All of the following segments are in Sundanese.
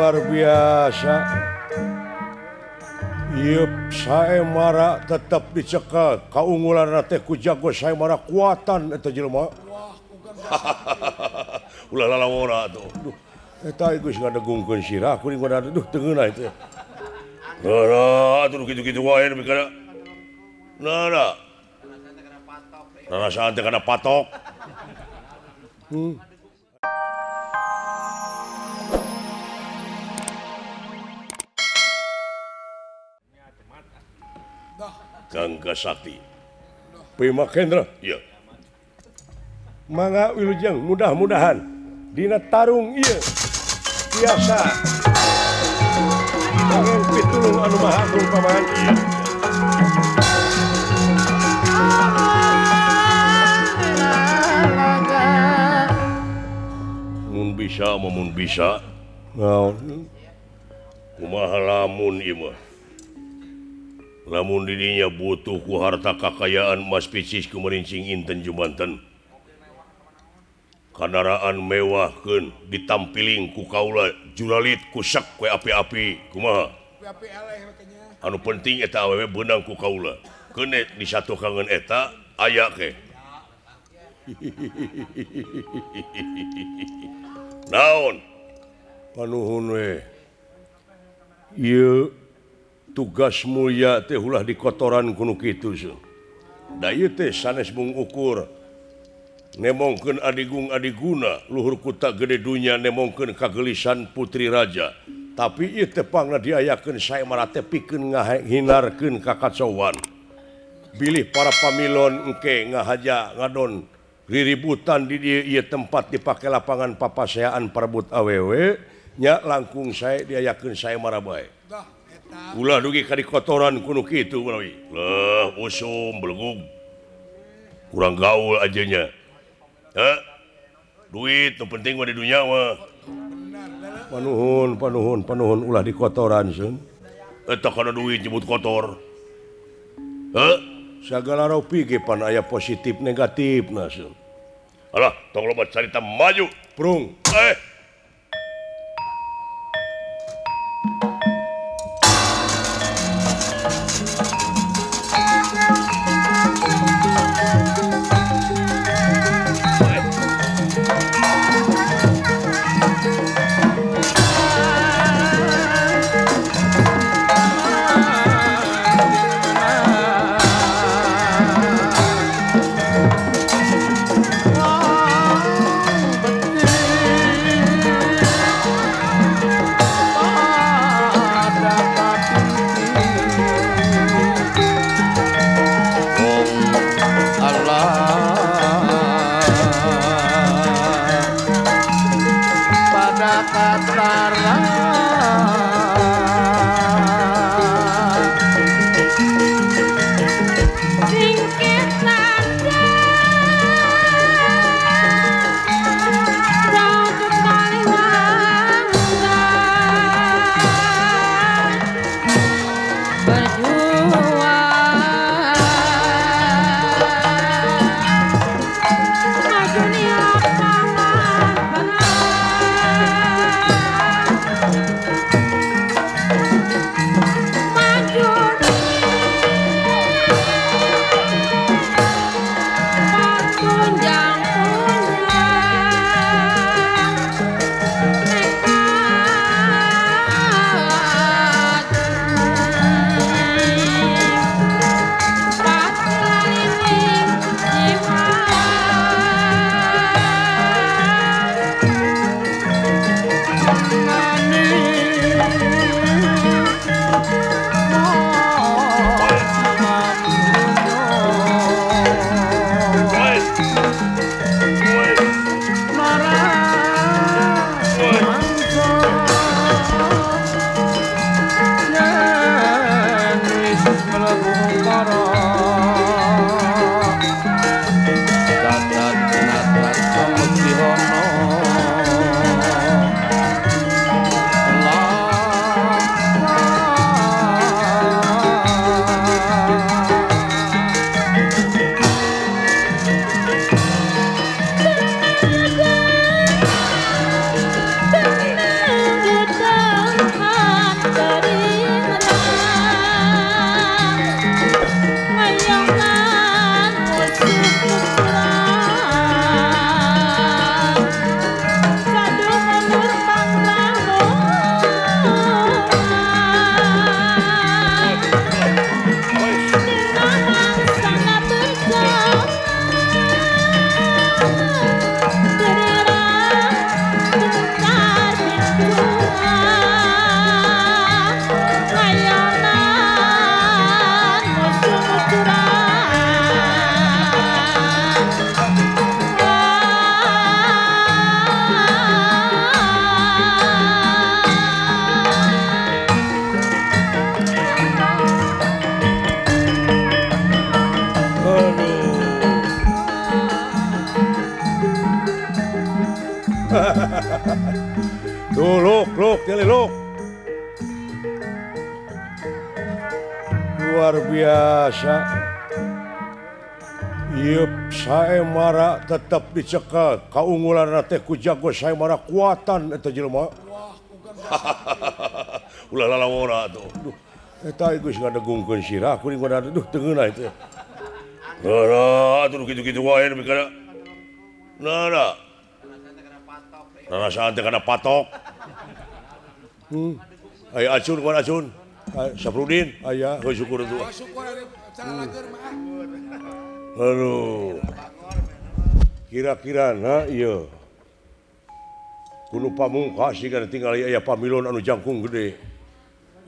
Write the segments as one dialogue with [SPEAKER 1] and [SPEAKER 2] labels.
[SPEAKER 1] Luar biasa. Ieu Saemara tetep dicekel kaunggulan teh ku jago Saemara kuatan eta jelema. Ulah lalawora atuh. Duh, eta geus ngadegungkeun sirah kuring mah duh teu ngeunah itu. Nah, atuh kitu-kitu wae nepi kana. Nah, rarasaan teh kana patok. Gangga Sakti. Bima Kendra. Iya. Mangga wilujeng mudah-mudahan dina tarung ieu biasa. Pengen pitulung anu maha agung paman. Iya. Mun bisa mun bisa. Naon? Kumaha lamun ieu mah? Lamun dirinya butuh ku harta kakayaan mas picis kumerincing inten jumanten. Kandaraan mewahkeun ditampiling ku kaula juralit ku sak kue api-api kumaha. Anu penting eta awewe beunang ku kaula. Keun disatukangeun eta aya ke. Naon? Panuhun we. Ieu tugas mulia teh ulah dikotoran kuno kitu seuh. Da ieu teh sanes mung ukur nemongkeun adigung adiguna luhur kuta gede dunya nemongkeun kagelisan putri raja. Tapi ieu teh pangna diayakeun Saemara teh pikeun ngahinarkeun kakacauan. Bilih para pamilon engke ngahaja ngadon riributan di dieu ieu tempat dipake lapangan papaseaan parebut awewe nya langkung sae diayakeun Saemara bae. Ulah dugi ka dikotoran kuno kitu manawi. Leuh usum belegug. Kurang gaul ajeunnya. Heh. Duit nu penting mah di dunya mah. Panuhun, panuhun, panuhun ulah dikotoran seun. Eta kana duit nyebut kotor. Heh, sagala rupi ge pan aya positif negatifna seun. Alah, tong loba carita maju, prung. Tuh luk luk tele luk. Luar biasa. Ieu Saemara tetep dicekal kaunggulan teh ku jago Saemara kuatan eta jelema. Ulah lalawora atuh. Duh, eta geus ngadegungkeun sirah kuring mah duh teu ngeunah itu. Nah, atuh kitu-kitu wae nepi kana. Nah, nah. Rarasaan teh kana patok. Aya acun kumaha acun? Saprudin aya heuh syukur atuh. Aduh. Kira-kira na ieu. Kudu pamungkas siga tinggal aya pamilon anu jangkung gede.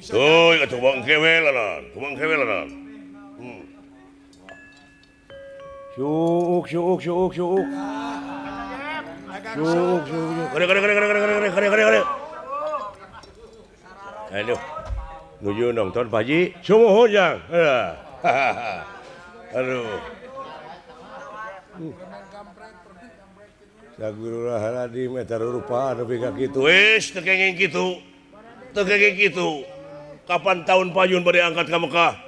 [SPEAKER 1] Tuh, atuh bangke we lanan, bangke we lanan. Syuk syuk syuk syuk. Syuk syuk syuk. Kare kare kare kare kare kare kare kare. Aduh. Nuju nonton Pak Haji, sumuhun jang. Aduh. Astagfirullahaladzim eta rupaan nepi ka kitu. Wis teu kenging kitu. Teu kenging kitu. Kapan tahun payun bade angkat ka Mekah?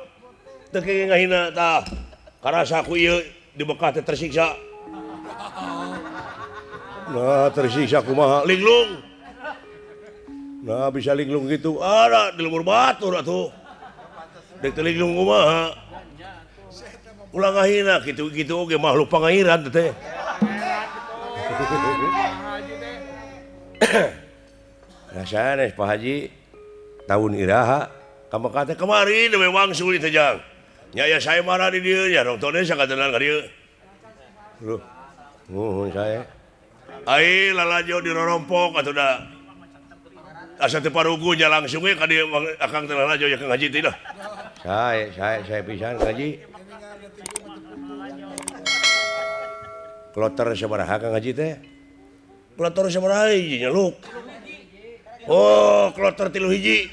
[SPEAKER 1] Teu kenging ngahina tah. Karasa ku ieu di Mekah teh tersiksa. Nah, tersiksa kumaha? Linglung. Nah, bisa linglung gitu. Ada di lembur batur atuh. Dek teu linglung kumaha? Ulah ngahina kitu-kitu oge makhluk pangahiran teh. Rasana Pak Haji tahun iraha ka Mekah teh kamari we wangsul teh jang. Nya aya Saemara di dieu nya nontonnya sakatenan ka dieu. Loh, nuhun sae. Ai lalajo dirorompok atuh da. Asa teu parugu nya langsung we ka dieu akang teh lalajo ya Kang Haji teh lah. Sae sae sae pisan Kang Haji. Kloter sabaraha Kang Haji teh? Kloter sabaraha hiji nya luk. Oh, kloter 3 hiji.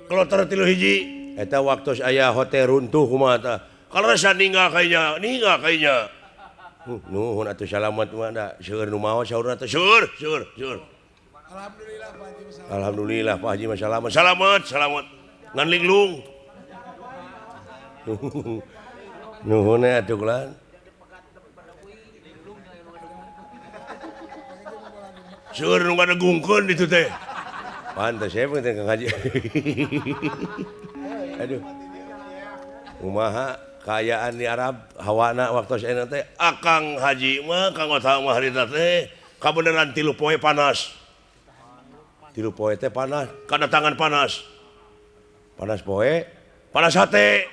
[SPEAKER 1] Kloter 3 hiji. Eta waktu aya hotel runtuh kumaha tah. Kalersan ninggal kayanya, ninggal kayanya. Nuhun atuh salamat mah da seueur nu maot saurna teh seueur, seueur, seueur.
[SPEAKER 2] Alhamdulillah Pak Haji salamat.
[SPEAKER 1] Alhamdulillah Pak Haji mah salamat. Salamat, salamat. Ngan linglung. Nuhun atuh lan. Seueur nu ngadegungkeun ditu teh. Pantes saya teh Kang Haji. Aduh. Kumaha kaayaan di Arab hawana waktu ayeuna teh Akang Haji mah Kang Otang mah harita teh kabeneran 3 poe panas. 3 poe teh panas, kadatangan panas. Panas poe, panas hate.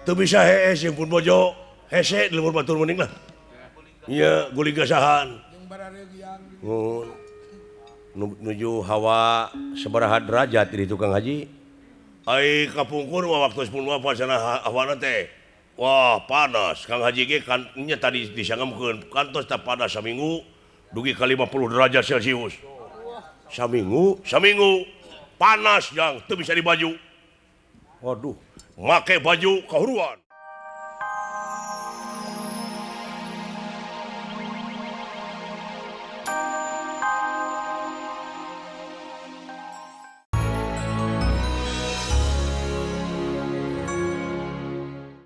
[SPEAKER 1] Teu bisa hees jeung pun bojo, hese di lembur batur mending lah. Iya, guling gasahan. Nuju hawa sabaraha derajat di tukang haji. Ai kapungkur mah waktu 10 pasana hawana teh. Wah, panas. Kang Haji ge kan nya tadi disangemkeun kantos teh panas saminggu dugi ka 50 derajat Celcius. Saminggu, saminggu panas jang teu bisa dibaju. Waduh, make baju kahuruan.